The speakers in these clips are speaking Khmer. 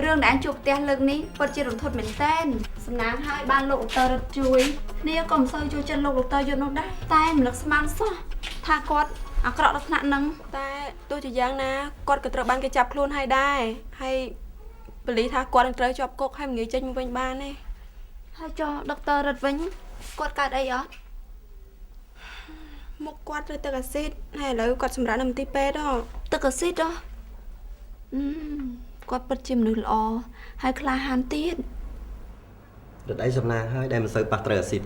រឿងដែលអញជួបផ្ទះលើកនេះពិតជារន្ធត់មែនទែនសំណាងហើយបានលោកដុកទ័ររិទ្ធជួយគ្នាក៏មិនសូវចូលចិត្តលោកដុកទ័រយុទ្ធនោះដែរតែមិននឹកស្មានសោះថាគាត់អាក្រក់ដល់ថ្នាក់ហ្នឹង តែទោះជាយ៉ាងណាគាត់ក៏ត្រូវបានគេចាប់ខ្លួនហើយដែរហើយប៉ូលីសថាគាត់នឹងត្រូវជាប់គុកហើយមិនងាយចេញមកវិញបានទេ ហើយចុះដុកទ័ររិទ្ធវិញគាត់កើតអីអត់ មុខគាត់ត្រូវទឹកអាស៊ីតហើយឥឡូវគាត់សម្រាកនៅមន្ទីរពេទ្យហ៎ ទឹកអាស៊ីតហ៎អឺគាត់ពិតជាមនុស្សល្អហើយក្លាហានទៀត រដីសំណាងហើយដែលមិនសូវប៉ះត្រូវអាស៊ីត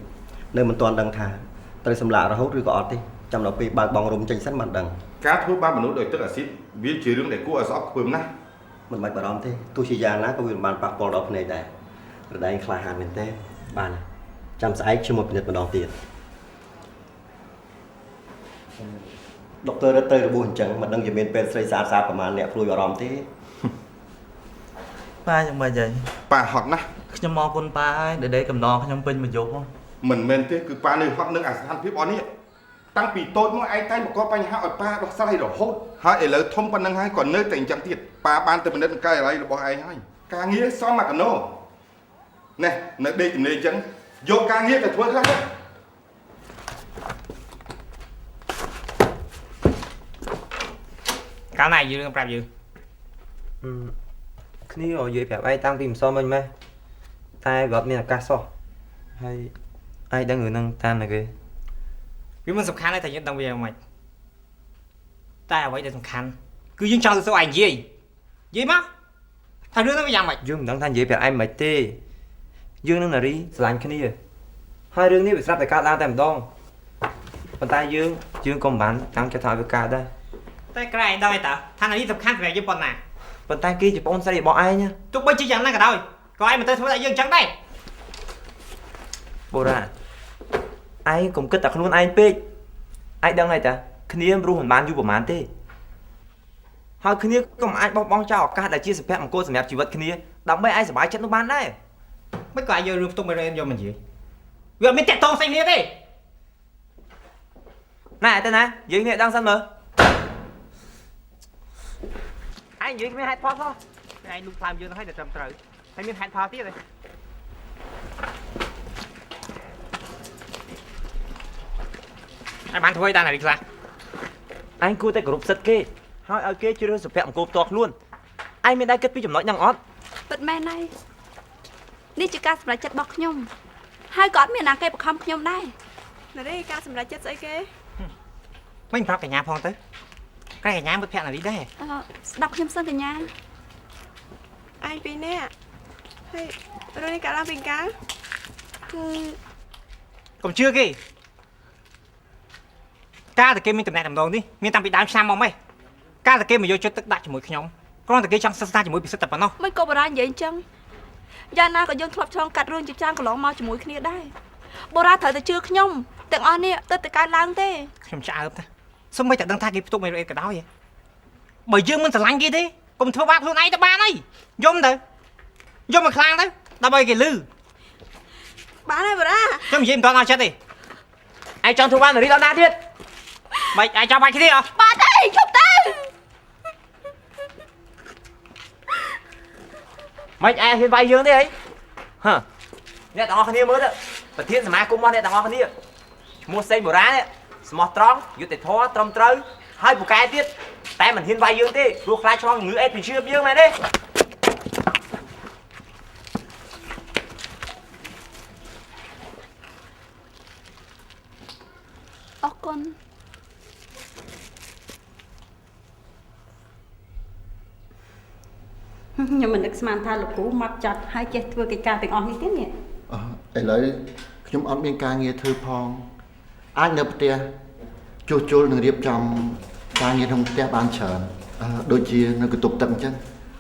នៅមិនទាន់ដឹងថាត្រូវសម្លាក់រហូតឬក៏អត់ទេចាំដល់ពេលបើកបងរុំចេញសិនបានដឹង ការធ្វើបាបមនុស្សដោយទឹកអាស៊ីតវាជារឿងដែលគួរឲ្យស្អប់ខ្ពើមណាស់ មិនបាច់បារម្ភទេទោះជាយ៉ាងណាក៏វាមិនបានប៉ះពាល់ដល់ភ្នែកដែររដែងក្លាហានមែនទេបានហើយចាំស្អែកខ្ញុំមកពិនិត្យម្ដងទៀតដុកទ័ររត់ទៅរបួសអញ្ចឹងមិនដឹងជាមានពេទ្យស្រីស្អាតស្អាតប្រហែលអ្នកព្រួយបារម្ភទេ ប៉ាយ៉ាងម៉េចហើយ ប៉ាហត់ណាស់ ខ្ញុំមកគុណប៉ាហើយដែលកំដរខ្ញុំពេញមួយយប់ហ៎ មិនមែនទេគឺប៉ានៅហត់នឹងអាស្ថានភាពអស់នេះតាំងពីតូចមកឯងតែមកកបញ្ហាឲ្យប៉ាដោះស្រាយរហូតហើយឥឡូវធំប៉ុណ្ណឹងហើយក៏នៅតែអញ្ចឹងទៀតប៉ាបានទៅពិនិត្យនឹងកាយអាល័យរបស់ឯងហើយការងារសមមកកណោណែនៅដេកជំនាញអញ្ចឹងយកការងារទៅធ្វើខ្លះទៅ កាលណាយើងប្រាប់យើង គ្នានិយាយប្រាប់ឯងតាំងពីម្សិលមិញម៉េះតែវាអត់មានឱកាសសោះហើយឯងដឹងរឿងហ្នឹងតាមណាគេ វាមិនសំខាន់ទេតែយើងដឹងវាយ៉ាងម៉េចតែអ្វីដែលសំខាន់គឺយើងចង់ទៅសួរឯងនិយាយនិយាយមកថារឿងហ្នឹងវាយ៉ាងម៉េច យើងមិនដឹងថានិយាយប្រាប់ឯងមិនទេយើងនឹងនារីស្រឡាញ់គ្នាហើយរឿងនេះវាស្រាប់តែកើតឡើងតែម្ដងប៉ុន្តែយើងយើងក៏មិនបានតាំងចិត្តថាឲ្យវាកើតដែរ តែក្រែឯងដឹងឯតើថានេះសំខាន់សម្រាប់យើងប៉ុណ្ណា ប៉ុន្តែគេជាប្អូនស្រីរបស់ឯងណា ទោះបីជាយ៉ាងណាក៏ដោយក៏ឯងមិនត្រូវធ្វើឲ្យយើងអញ្ចឹងដែរ បូរ៉ាឯងកុំគិតតែខ្លួនឯងពេកឯងដឹងហើយតាគ្នារស់មិនបានយូរប្រហែលទេហើយគ្នាក៏មិនអាចបោះបង់ចោលឱកាសដែលជាសុភមង្គលសម្រាប់ជីវិតគ្នាដើម្បីឯងសប្បាយចិត្តនោះបានដែរ មិនក៏ឯងយករឿងផ្ទុកមេរ៉េនយកមកនិយាយវាអត់មានតាក់ទងស្អីគ្នាទេ ណែទៅណាយើងនេះដឹងសិនមើលឯងនិយាយគ្មានហេតុផលសោះ ឯងលូកថ្លើមយើងហ្នឹងឲ្យតែត្រឹមត្រូវហើយមានហេតុផលទៀតទេឯងបានធ្វើឲ្យដល់ណានេះខ្លះ ឯងគួរតែគោរពសិទ្ធិគេហើយឲ្យគេជ្រើសសុភមង្គលផ្ទាល់ខ្លួនឯងមានដែរគិតពីចំណុចហ្នឹងអត់ ពិតមែនហើយនេះជាការសម្រេចចិត្តរបស់ខ្ញុំហើយក៏អត់មានណាគេបង្ខំខ្ញុំដែរ ណារីការសម្រេចចិត្តស្អីគេ មិនប្រាប់កញ្ញាផងទៅក្រែកញ្ញាមិត្តភក្តិណារីដែរ អឺស្ដាប់ខ្ញុំសិនកញ្ញា ឯងពីរនាក់ហើយរឿងនេះកើតឡើងពីកាល គឺ កុំជឿគេការតែគេមានតំណែងតំណងនេះមានតាំងពីដើមឆ្នាំមកម៉េះការតែគេមកយកចិត្តទឹកដាក់ជាមួយខ្ញុំគ្រាន់តែគេចង់សិក្សាជាមួយពិសិដ្ឋតែប៉ុណ្ណោះ មិនក៏បរានិយាយអញ្ចឹងយ៉ាងណាក៏យើងធ្លាប់ឆ្លងកាត់រឿងជាច្រើនកន្លងមកជាមួយគ្នាដែរបរាត្រូវតែជឿខ្ញុំទាំងអស់នេះទើបតែកើតឡើងទេ ខ្ញុំឆ្អើបណាសូម្បីតែដឹងថាគេផ្ទុកមេរោគអេដក៏ដោយបើយើងមិនស្រឡាញ់គេទេកុំធ្វើបាបខ្លួនឯងទៅបានអីយំទៅយំមកខ្លាំងទៅដើម្បីគេលឺ បានហើយបូរ៉ា ខ្ញុំនិយាយមិនទាន់អស់ចិត្តទេ ឯងចង់ធ្វើបាននារីដល់ណាទៀត មិនឯងចង់បាច់គ្នាអត់ បាទទេឈប់ទៅ មិនឯងហ៊ានវាយយើងទេអីហ៎អ្នកទាំងអស់គ្នាមើលទៅប្រធានសមាគមរបស់អ្នកទាំងអស់គ្នាឈ្មោះសេងបូរ៉ានេះស្មោះត្រង់យុត្តិធម៌ត្រឹមត្រូវហើយពូកែទៀតតែមិនហ៊ានវាយយើងទេព្រោះខ្លាចឆ្លងជំងឺអេដពីឈាមយើងមែនទេ អរគុណ ខ្ញុំមិននឹកស្មានថាលោកគ្រូមកចាត់ហើយចេះធ្វើកិច្ចការទាំងអស់នេះទេនេះ អឺឥឡូវខ្ញុំអត់មានការងារធ្វើផងអាចនៅផ្ទះជួសជុលនិងរៀបចំការងារក្នុងផ្ទះបានច្រើនអឺដូចជានៅបន្ទប់ទឹកអញ្ចឹង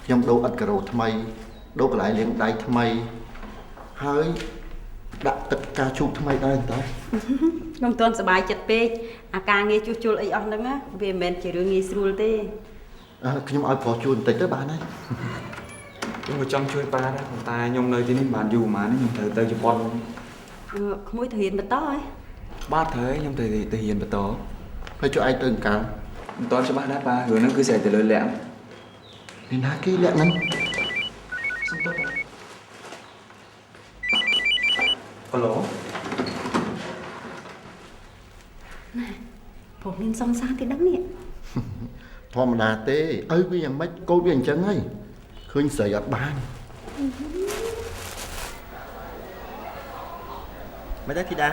ខ្ញុំដូរឥដ្ឋការ៉ូថ្មីដូរកន្លែងលាងដៃថ្មីហើយដាក់ទឹកផ្កាឈូកថ្មីដែរតើ ខ្ញុំមិនទាន់សប្បាយចិត្តពេកអាការងារជួសជុលអីអស់ហ្នឹងណាវាមិនមែនជារឿងងាយស្រួលទេ អឺខ្ញុំឲ្យប្រុសជួយបន្តិចទៅបានហើយ ខ្ញុំក៏ចង់ជួយប៉ាដែរប៉ុន្តែខ្ញុំនៅទីនេះមិនបានយូរប៉ុន្មានទេខ្ញុំត្រូវទៅជប៉ុន អឺក្មួយទៅរៀនបន្តហ៎ បាទត្រូវហើយខ្ញុំត្រូវទៅរៀនបន្ត ហើយជួយឯងទៅអង្កាល់ មិនទាន់ច្បាស់ដែរប៉ារឿងហ្នឹងគឺស្រេចទៅលើលក្ខ នេះណាគេលាក់ហ្នឹង សុំទោសបងហៅឡូ ណាព្រោះមានសង្សារទៀតដឹងនេះ ធម្មតាទេឪវាយ៉ាងម៉េចកូនវាអញ្ចឹងហើយឃើញស្រីអត់បាន មិនដែរធីតា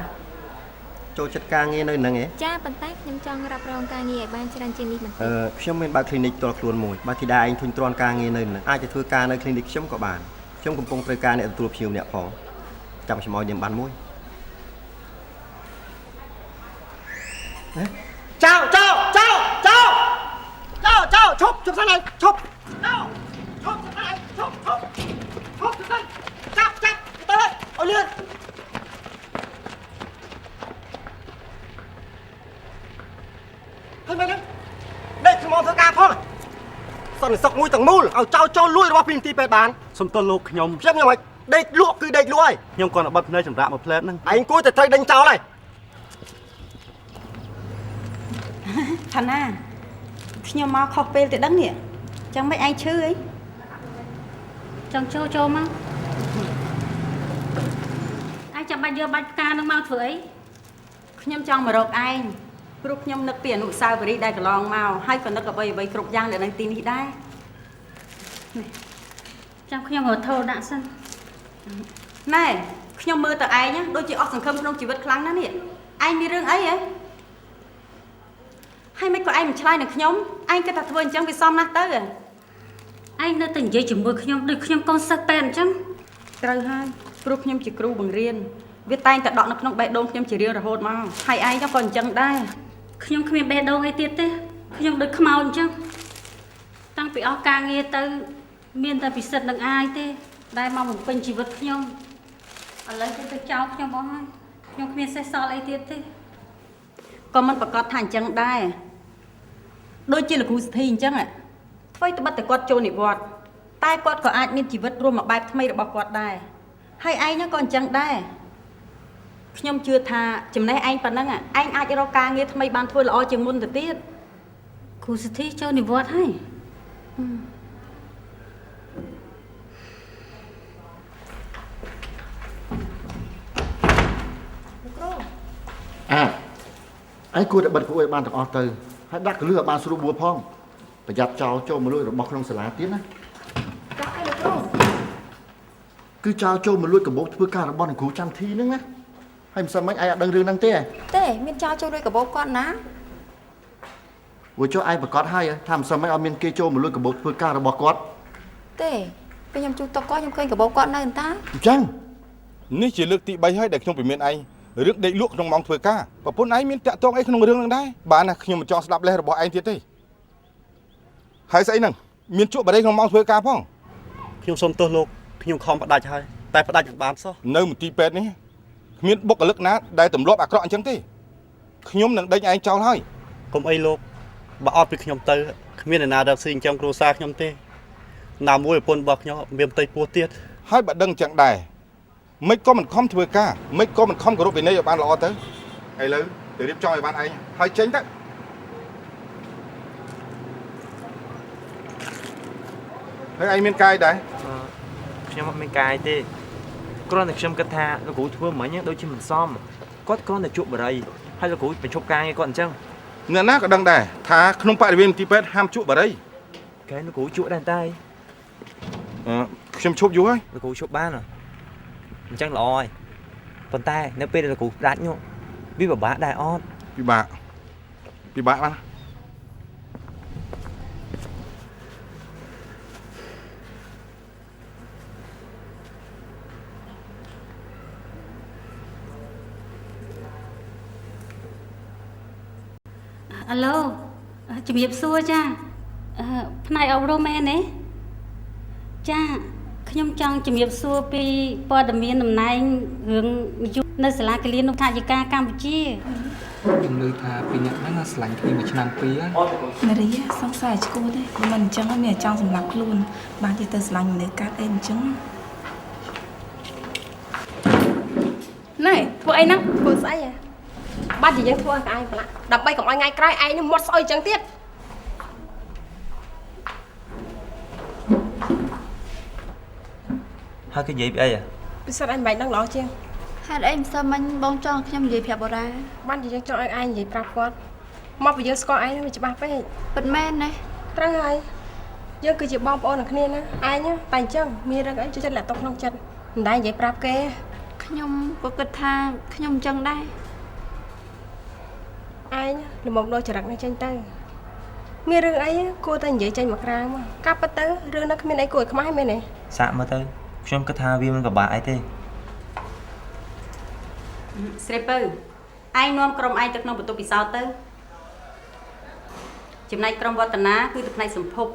ចូលចិត្តការងារនៅនឹងឯង ចាប៉ុន្តែខ្ញុំចង់រ៉ាប់រងការងារឲ្យបានច្រើនជាងនេះបន្តិច អឺខ្ញុំមានបើក clinic ផ្ទាល់ខ្លួនមួយបើធីតាឯងធុញទ្រាន់ការងារនៅនឹងអាចទៅធ្វើការនៅ clinic ខ្ញុំក៏បានខ្ញុំកំពុងត្រូវការអ្នកទទួលភ្ញៀវម្នាក់ផងចាំខ្ញុំឲ្យនាមបានមួយចៅចៅចៅចៅចៅចៅឈប់ឈប់សិនហើយឈប់ចៅឈប់សិនហើយឈប់ឈប់ឈប់សិនចាប់ចាប់ទៅហើយឲ្យលឿនហើយមែនទេដេកខ្ញុំធ្វើការផងសន្តិសុខមួយទាំងមូលឲ្យចៅចូលលួចរបស់ពីមន្ទីរពេទ្យបាន សុំទោសលោកខ្ញុំ ខ្ញុំយ៉ាងម៉េចដេកលក់គឺដេកលក់ហើយ ខ្ញុំគាត់បិទភ្នែកសម្រាប់មួយផ្លែតហ្នឹង ឯងគួរតែត្រូវដេញចោលហើយ ឋានាខ្ញុំមកខុសពេលទៅដឹងនេះចាំមិនឯងឈឺអី ចង់ចូលចូលមកឯងចាំបាច់យកបាច់ផ្កានឹងមកធ្វើអី ខ្ញុំចង់មករកឯងព្រោះខ្ញុំនឹកពីអនុស្សាវរីយ៍ដែលកន្លងមកហើយក៏នឹកអ្វីអ្វីគ្រប់យ៉ាងដែលនៅទីនេះដែរ ចាំខ្ញុំរត់ថោដាក់សិន ណែខ្ញុំមើលទៅឯងដូចជាអស់សង្ឃឹមក្នុងជីវិតខ្លាំងណាស់នេះឯងមានរឿងអីហ៎ហើយមិនក៏ឯងមិនឆ្លើយនឹងខ្ញុំឯងគិតថាធ្វើអញ្ចឹងវាសមណាស់ទៅ ឯងនៅតែនិយាយជាមួយខ្ញុំដូចខ្ញុំកូនសិស្សពេទ្យអញ្ចឹង ត្រូវហើយព្រោះខ្ញុំជាគ្រូបង្រៀនវាតែងតែដកនៅក្នុងបេះដូងខ្ញុំជារៀងរហូតមកហើយឯងក៏អញ្ចឹងដែរ ខ្ញុំគ្មានបេះដូងអីទៀតទេខ្ញុំដូចខ្មោចអញ្ចឹងតាំងពីអស់ការងារទៅមានតែពិសិដ្ឋនឹងអាយទេដែលមកបំពេញជីវិតខ្ញុំឥឡូវគេទៅចោលខ្ញុំអស់ហើយខ្ញុំគ្មានសេះសល់អីទៀតទេ ក៏មិនប្រកាសថាអញ្ចឹងដែរដូចជាលោកគ្រូសទ្ធីអញ្ចឹងអ្វីត្បិតតែគាត់ចូលនិវត្តន៍តែគាត់ក៏អាចមានជីវិតរួមមួយបែបថ្មីរបស់គាត់ដែរហើយឯងក៏អញ្ចឹងដែរខ្ញុំជឿថាចំណេះឯងប៉ុណ្ណឹងឯងអាចរកការងារថ្មីបានធ្វើល្អជាងមុនទៅទៀត គ្រូសទ្ធីចូលនិវត្តន៍ហើយ អាឯងគួរតែបិទគួរឲ្យបានទាំងអស់ទៅហើយដាក់កលឹះឲ្យបានស្រួលបួលផងប្រយ័ត្នចោលចូលមកលួចរបស់ក្នុងសាលាទៀតណា ចាក់អីលោកគ្រូ គឺចោលចូលមកលួចកាបូបធ្វើការរបស់អ្នកគ្រូចន្ទធីហ្នឹងណាហើយមិនសិនមិញឯងអត់ដឹងរឿងហ្នឹងទេ ទេមានចោលចូលលួចកាបូបគាត់ណា ព្រោះចុះឯងប្រកាសហើយថាមិនសិនមិញអត់មានគេចូលមកលួចកាបូបធ្វើការរបស់គាត់ ទេពេលខ្ញុំជួបតុកគាត់ខ្ញុំឃើញកាបូបគាត់នៅអន្តា អញ្ចឹង នេះជាលើកទី3ហើយដែលខ្ញុំពិមានឯងរឿងដេកលក់ក្នុងម៉ោងធ្វើការប្រពន្ធឯងមានតាក់ទងអីក្នុងរឿងហ្នឹងដែរបានណាខ្ញុំមិនចង់ស្ដាប់លេសរបស់ឯងទៀតទេហើយស្អីហ្នឹងមានជក់បារីក្នុងម៉ោងធ្វើការផង ខ្ញុំសុំទោសលោកខ្ញុំខំផ្ដាច់ហើយតែផ្ដាច់មិនបានសោះ នៅមន្ទីរពេទ្យនេះគ្មានបុគ្គលិកណាដែលទម្លាប់អាក្រក់អញ្ចឹងទេខ្ញុំនឹងដេញឯងចោលហើយក ុំអីលោកបើអត់ពីខ្ញុំទៅគ្មានអ្នកណារកស៊ីចិញ្ចឹមគ្រួសារខ្ញុំទេណាមួយប្រពន្ធរបស់ខ្ញុំមានផ្ទៃពោះទៀត ហើយបើដឹងអញ្ចឹងដែរមិនក៏មិនខំធ្វើការមិនក៏មិនខំគោរពវិន័យឲ្យបានល្អទៅឥឡូវទៅរៀបចំឲ្យបានឯងហើយចេញទៅហើយឯងមានកាយដែរ ខ្ញុំអត់មានកាយទេគ្រាន់តែខ្ញុំគិតថាលោកគ្រូធ្វើមិញដូចជាមិនសមគាត់គ្រាន់តែជក់បារីហើយលោកគ្រូបញ្ឈប់ការងារគាត់អញ្ចឹង អ្នកណាក៏ដឹងដែរថាក្នុងបរិវេណមន្ទីរពេទ្យហាមជក់បារី កែលោកគ្រូជក់ដែរតែ ខ្ញុំឈប់យូរហើយ លោកគ្រូឈប់បានអញ្ចឹងល្អហើយប៉ុន្តែនៅពេលដែលលោកគ្រូផ្ដាច់នោះវាពិបាកដែរអត់ ពិបាកពិបាកណាស់ អាឡូជំរាបសួរចាផ្នែកអប់រំមែនទេចាខ្ញុំចង់ជំរាបសួរពីព័ត៌មានតំណែងរឿងនៅសាលាគិលានុថាយិកាកម្ពុជា ខ្ញុំឮថាពីអ្នកហ្នឹងស្រឡាញ់គ្នាមួយឆ្នាំពីរ នារីសង្ស័យឈួតទេបើមិនអញ្ចឹងមានចង់សម្លាប់ខ្លួនបានជាទៅស្រឡាញ់មនុស្សកាត់អីអញ្ចឹង ណែធ្វើអីហ្នឹងធ្វើស្អីហ៎បាត់ជាយើងធ្វើឲ្យឯងប្រឡាក់ដើម្បីកុំឲ្យថ្ងៃក្រោយឯងនឹងមាត់ស្អុយអញ្ចឹងទៀត ហើយគេនិយាយពីអីហ៎ ពិសិដ្ឋឯងមិនបាច់ដឹងល្អជាង ហេតុអីមិនសើមិញបងចង់ខ្ញុំនិយាយប្រាប់បូរ៉ា បានជាយើងចង់ឲ្យឯងនិយាយប្រាប់គាត់មកពីយើងស្គាល់ឯងវាច្បាស់ពេក ពិតមែនណា ត្រូវហើយយើងគឺជាបងប្អូននឹងគ្នាណាឯងតែអញ្ចឹងមានរឿងអីចូលចិត្តលាក់ទុកក្នុងចិត្តមិនដែលនិយាយប្រាប់គេ ខ្ញុំក៏គិតថាខ្ញុំអញ្ចឹងដែរ ឯងល្មមដូរចរិតនេះចេញទៅមានរឿងអីគួរតែនិយាយចេញមកក្រៅមកកាប់ពិតទៅរឿងនោះគ្មានអីគួរឲ្យខ្មាស់ទេមែនទេ សាកមើលទៅខ្ញុំគិតថាវាមិនពិបាកអីទេ ស្រីពៅឯងនាំក្រុមឯងទៅក្នុងបន្ទប់ពិសោធន៍ទៅចំណែកក្រុមវឌ្ឍនាគឺទៅផ្នែកសម្ភព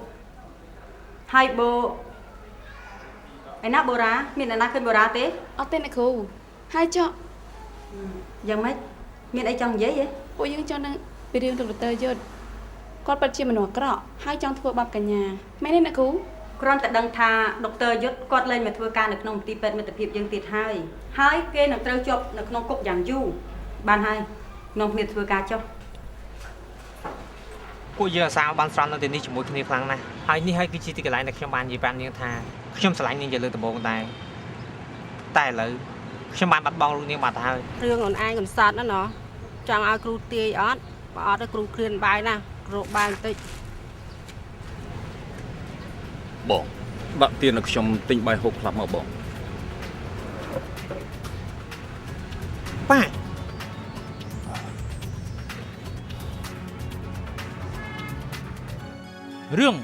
ហើយបូឯណាបូរ៉ាមានអ្នកណាឃើញបូរ៉ាទេ អត់ទេអ្នកគ្រូហើយចុះ យ៉ាងម៉េចមានអីចង់និយាយហ៎ ពួកយើងចង់នឹងពីរឿងលោកដុកទ័រយុទ្ធគាត់ពិតជាមនុស្សអាក្រក់ហើយចង់ធ្វើបាបកញ្ញាមែនទេអ្នកគ្រូ គ្រាន់តែដឹងថាដុកទ័រយុទ្ធគាត់លែងមកធ្វើការនៅក្នុងមន្ទីរពេទ្យមិត្តភាពយើងទៀតហើយហើយគេនឹងត្រូវជាប់នៅក្នុងគុកយ៉ាងយូរបានហើយនាំគ្នាធ្វើការចុះ ពួកយើងអាសាបានស្រន់នៅទីនេះជាមួយគ្នាខ្លាំងណាស់ហើយនេះហើយគឺជាទីកន្លែងដែលខ្ញុំបាននិយាយប្រាប់នាងថាខ្ញុំស្រឡាញ់នាងជាលើកដំបូងដែរតែឥឡូវខ្ញុំបានបាត់បង់រូបនាងបាត់ទៅហើយ រឿងអូនឯងកំសត់ណាស់ណោះចង់ឲ្យគ្រូទាយអត់បើអត់ទេគ្រូគ្រានបាយណាគ្រូបាយបន្តិច បងដាក់ទៀនឲ្យខ្ញុំទិញបាយហូបខ្លះមកបង ប៉ា រឿង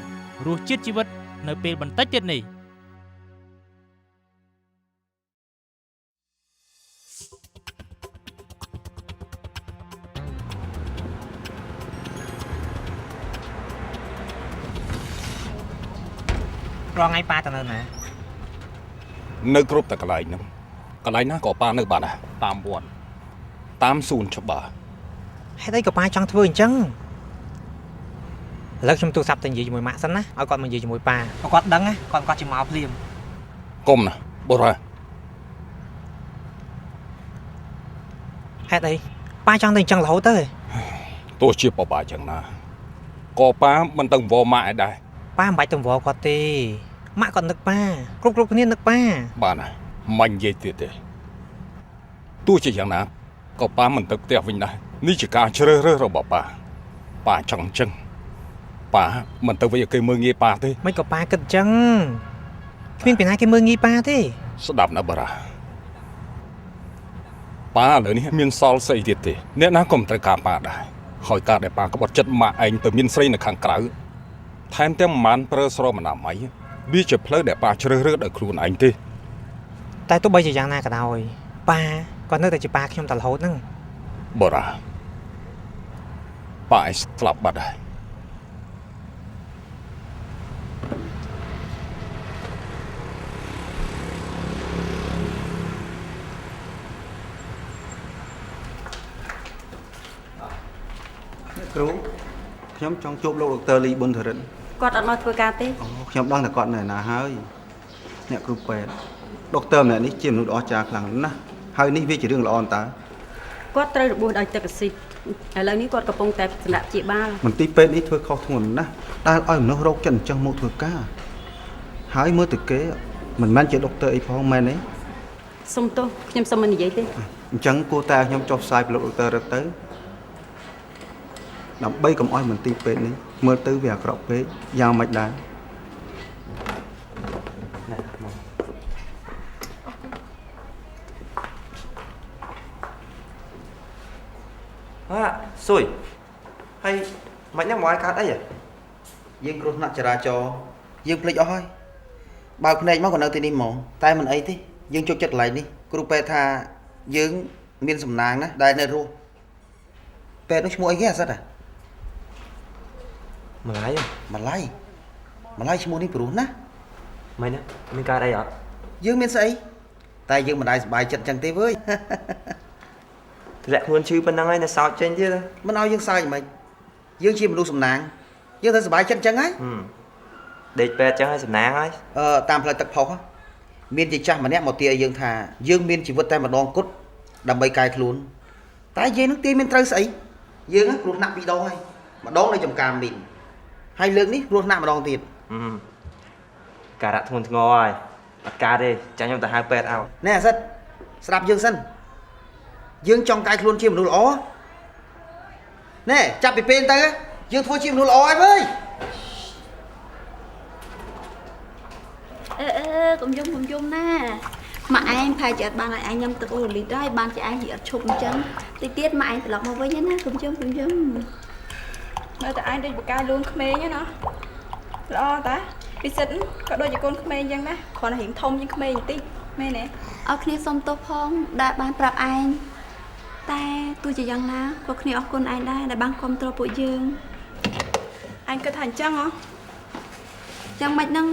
រសជាតិជីវិតនៅពេលបន្តិចទៀតនេះ រាល់ថ្ងៃប៉ាទៅនៅណា នៅគ្រប់តែកន្លែងហ្នឹងកន្លែងណាក៏ប៉ានៅបានដែរតាមវត្តតាមសួនច្បារ ហេតុអីក៏ប៉ាចង់ធ្វើអញ្ចឹងឥឡូវខ្ញុំទូរស័ព្ទទៅនិយាយជាមួយម៉ាក់សិនណាឲ្យគាត់មកនិយាយជាមួយប៉ាឲ្យគាត់ដឹងណាគាត់គាត់ជាមកភ្លាម កុំណាបូរ៉ា ហេតុអីប៉ាចង់ទៅអញ្ចឹងរហូតទៅ ទោះជាបបាចឹងណាក៏ប៉ាមិនទៅវល់ម៉ាក់ឯដែរ ប៉ាមិនបាច់ទៅវល់គាត់ទេម៉ាក់គាត់នឹកប៉ាគ្រប់គ្រប់គ្នានឹកប៉ា បានហើយមិននិយាយទៀតទេទោះជាយ៉ាងណាក៏ប៉ាមិនទៅផ្ទះវិញដែរនេះជាការជ្រើសរើសរបស់ប៉ាប៉ាចង់អញ្ចឹងប៉ាមិនទៅវិញឲ្យគេមើលងាយប៉ាទេ មិនក៏ប៉ាគិតអញ្ចឹងគ្មានពីណាគេមើលងាយប៉ាទេ ស្ដាប់ណាបារ៉ាប៉ាឥឡូវនេះមានសល់ស្អីទៀតទេអ្នកណាក៏មិនត្រូវការប៉ាដែរហើយការដែលប៉ាក្បត់ចិត្តម៉ាក់ឯងទៅមានស្រីនៅខាងក្រៅថែមទាំងមិនបានប្រើស្រមណាម័យវាជាផ្លូវដែលប៉ាជ្រើសរើសដោយខ្លួនឯងទេ តែទោះបីជាយ៉ាងណាក៏ដោយប៉ាក៏នៅតែជាប៉ាខ្ញុំតរហូតហ្នឹង បូរ៉ាប៉ាឯងស្លាប់បាត់ហើយ គ្រូខ្ញុំចង់ជួបលោកដុកទ័រលីប៊ុនធរិន គាត់អត់មកធ្វើការទេ ខ្ញុំដឹងថាគាត់នៅណាហើយអ្នកគ្រូពេទ្យដុកទ័រម្នាក់នេះជាមនុស្សអស្ចារ្យខ្លាំងណាស់ហើយនេះវាជារឿងល្អតើ គាត់ត្រូវរបួសដោយទឹកអាស៊ីតឥឡូវនេះគាត់កំពុងតែសម្រាប់ព្យាបាល មន្ទីរពេទ្យនេះធ្វើខុសធ្ងន់ណាស់ដែលឲ្យមនុស្សរោគចិត្តអញ្ចឹងមកធ្វើការហើយមើលទៅគេមិនមែនជាដុកទ័រអីផងមែនទេ សុំទោសខ្ញុំសុំមិននិយាយទេ អញ្ចឹងគួរតែខ្ញុំចុះផ្សាយពីលោកដុកទ័ររឹតទៅដើម្បីកុំឲ្យមន្ទីរពេទ្យនេះមើលទៅវាអាក្រក់ពេកយ៉ាងម៉េចដែរ ណែមក ហាស៊ុយហើយមិនហ្នឹងមកឲ្យកើតអីហ៎ យើងគ្រោះថ្នាក់ចរាចរណ៍យើងភ្លេចអស់ហើយបើកភ្នែកមកក៏នៅទីនេះហ្មងតែមិនអីទេយើងជោគចិត្តកន្លែងនេះគ្រូពេទ្យថាយើងមានសំណាងណាស់ដែលនៅរស់ពេទ្យនោះឈ្មោះអីគេអាសិតហ៎ ម្លាយ ម្លាយម្លាយឈ្មោះនេះព្រោះណា មិនណាមានកើតអីអត់ យើងមានស្អីតែយើងមិនដែលសប្បាយចិត្តចឹងទេវើយ ធ្លាក់ខ្លួនឈឺប៉ុណ្ណឹងហើយនៅសោចចេញទៀត មិនឲ្យយើងសើចមិនយើងជាមនុស្សសំណាងយើងត្រូវសប្បាយចិត្តចឹងហើយ ដេកពេទ្យចឹងហើយសំណាងហើយ អឺតាមផ្លូវទឹកផុសមានជាចាស់ម្នាក់មកទាយឲ្យយើងថាយើងមានជីវិតតែម្ដងគត់ដើម្បីកែខ្លួនតែយើងនឹងទាយមានត្រូវស្អីយើងគ្រោះថ្នាក់ពីរដងហើយម្ដងនៅចំការមីនហើយលើកនេះគ្រោះថ្នាក់ម្ដងទៀត ការៈធ្ងន់ធ្ងរហើយ អត់កើតទេចាំខ្ញុំទៅហៅពេទ្យឲ្យ ណែអាសិតស្ដាប់យើងសិនយើងចង់កែខ្លួនជាមនុស្សល្អណែចាប់ពីពេលទៅយើងធ្វើជាមនុស្សល្អហើយវើយ អឺអឺកុំយំកុំយំណាម៉ាក់ឯងផែជាអត់បានឲ្យឯងញ៉ាំទឹកអូលីតហើយបានជាឯងនិយាយអត់ឈប់អញ្ចឹងតិចទៀតម៉ាក់ឯងត្រឡប់មកវិញណាកុំយំកុំយំ មើលតែឯងដូចបកាយលួងក្មេងណាល្អតាពិសិដ្ឋក៏ដូចជាកូនក្មេងអញ្ចឹងណាគ្រាន់តែរៀងធំជាងក្មេងបន្តិចមែនទេ អរគ្នាសុំទោសផងដែលបានប្រាប់ឯងតែទោះជាយ៉ាងណាក៏គ្នាអរគុណឯងដែរដែលបានគ្រប់គ្រងពួកយើង ឯងគិតថាអញ្ចឹងហ៎ យ៉ាងម៉េចហ្នឹង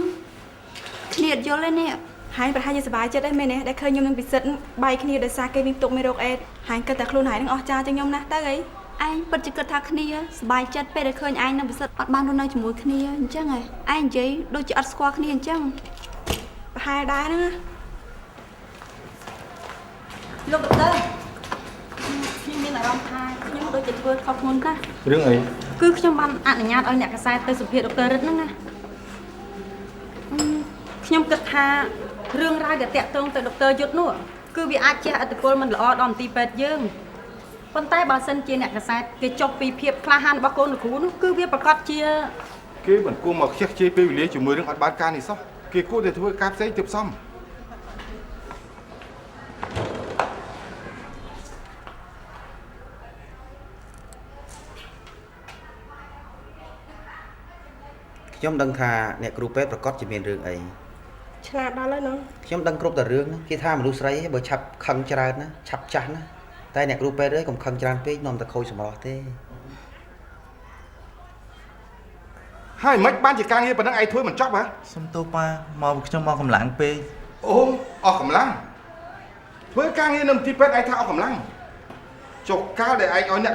គ្នាអត់យល់ទេនេះ ហើយប្រហែលជាសប្បាយចិត្តដែរមែនទេដែលឃើញខ្ញុំនឹងពិសិដ្ឋបែកគ្នាដោយសារគេមានផ្ទុកមេរោគអេដហើយគិតតែខ្លួនឯងនឹងអស់ចាជាងខ្ញុំណាស់ទៅអី ឯងពិតជាគិតថាគ្នាសប្បាយចិត្តពេលដែលឃើញឯងនិងពិសិដ្ឋអត់បានរស់នៅជាមួយគ្នាអញ្ចឹងហ៎ឯងនិយាយដូចជាអត់ស្គាល់គ្នាអញ្ចឹង ប្រហែលដែរហ្នឹងណា លោកដុកទ័រខ្ញុំមានអារម្មណ៍ថាខ្ញុំដូចជាធ្វើខុសធ្ងន់ណាស់ រឿងអី គឺខ្ញុំបានអនុញ្ញាតឲ្យអ្នកកាសែតទៅសម្ភាសដុកទ័ររិទ្ធហ្នឹងណាខ្ញុំគិតថារឿងរ៉ាវដែលតាក់ទងទៅដុកទ័រយុទ្ធនោះគឺវាអាចជះឥទ្ធិពលមិនល្អដល់មន្ទីរពេទ្យយើងប៉ុន្តែបើសិនជាអ្នកកាសែតគេចុះពីភាពក្លាហានរបស់កូនលោកគ្រូនោះគឺវាប្រកាសជា គេមិនគួរមកខ្ជិះខ្ជាយពេលវេលាជាមួយរឿងអត់បានការនេះសោះគេគួរតែធ្វើការផ្សេងទៀតផ្សំ ខ្ញុំដឹងថាអ្នកគ្រូពេទ្យប្រកាសជាមានរឿងអី ឆ្លាតដល់ហើយណោះ ខ្ញុំដឹងគ្រប់តែរឿងហ្នឹងគេថាមនុស្សស្រីបើឆាប់ខឹងច្រើនណាឆាប់ចាស់ណាតែអ្នកគ្រូពេទ្យអើយកុំខឹងច្រើនពេកនាំតែខូចសម្រស់ទេ ហើយមិនបានជាការងារប៉ុណ្ណឹងឯងធ្វើមិនចប់ហ៎ សុំទោសប៉ាមកខ្ញុំមកកម្លាំងពេក អូអស់កម្លាំងធ្វើការងារនៅមន្ទីរពេទ្យឯងថាអស់កម្លាំងចុះកាលដែលឯងឲ្យអ្នក